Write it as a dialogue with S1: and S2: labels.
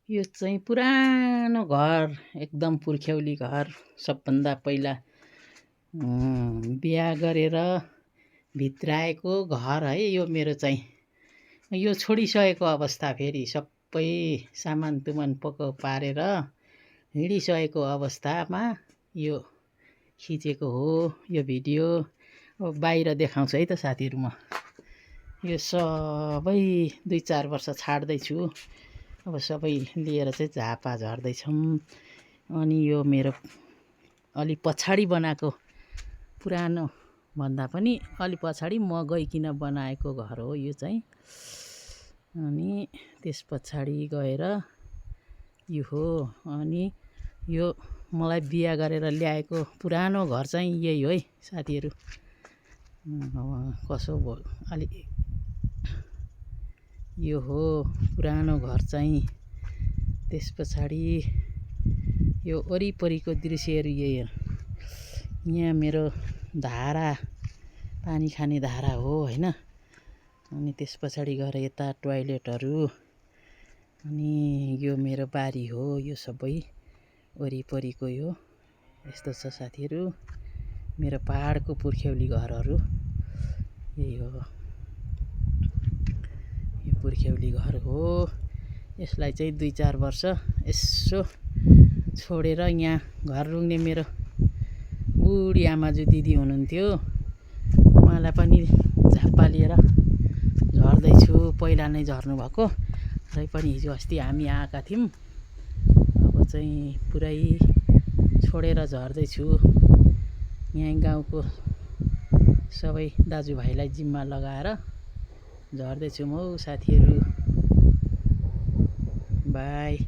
S1: यो चाहिँ पुरानो घर, एकदम पुर्ख्यौली घर। सबभन्दा पहिला बिहा गरेर भित्राएको घर है यो मेरो चाहिँ। यो छोडिसकेको अवस्था, फेरि सबै सामान तुमान पक्का पारेर हिँडिसकेको अवस्थामा यो खिचेको हो यो भिडियो। अब बाहिर देखाउँछु है त साथीहरू। म यो सबै 2-4 वर्ष छाड्दैछु। अब सबै लिएर चाहिँ झापा झर्दैछौँ। अनि यो मेरो अलि पछाडि बनाएको, पुरानो भन्दा पनि अलि पछाडि म गइकन बनाएको घर हो यो चाहिँ। अनि त्यस पछाडि गएर यो हो। अनि यो मलाई बिहा गरेर ल्याएको पुरानो घर चाहिँ यही हो है साथीहरू। कसो भयो अलि यो हो पुरानो घर चाहिँ। त्यस पछाडि यो वरिपरिको दृश्यहरू यही हो। यहाँ मेरो धारा, पानी खाने धारा हो हैन। अनि त्यस पछाडि गएर यता टोयलेटहरू। अनि यो मेरो बारी हो। यो सबै वरिपरिको यो यस्तो छ साथीहरू। मेरो पहाडको पुर्ख्यौली घरहरू यही हो। यो पुर्ख्यौली घर हो। यसलाई चाहिँ 2-4 वर्ष यसो छोडेर यहाँ घर रुङ्ने मेरो बुढी आमाजू दिदी हुनुहुन्थ्यो। उहाँलाई पनि झापा लिएर झर्दैछु। पहिला नै झर्नुभएको र पनि हिजो अस्ति हामी आएका थियौँ। अब चाहिँ पुरै छोडेर झर्दैछु। यहाँ गाउँको सबै दाजुभाइलाई जिम्मा लगाएर झर्दैछु म साथीहरू। बाई।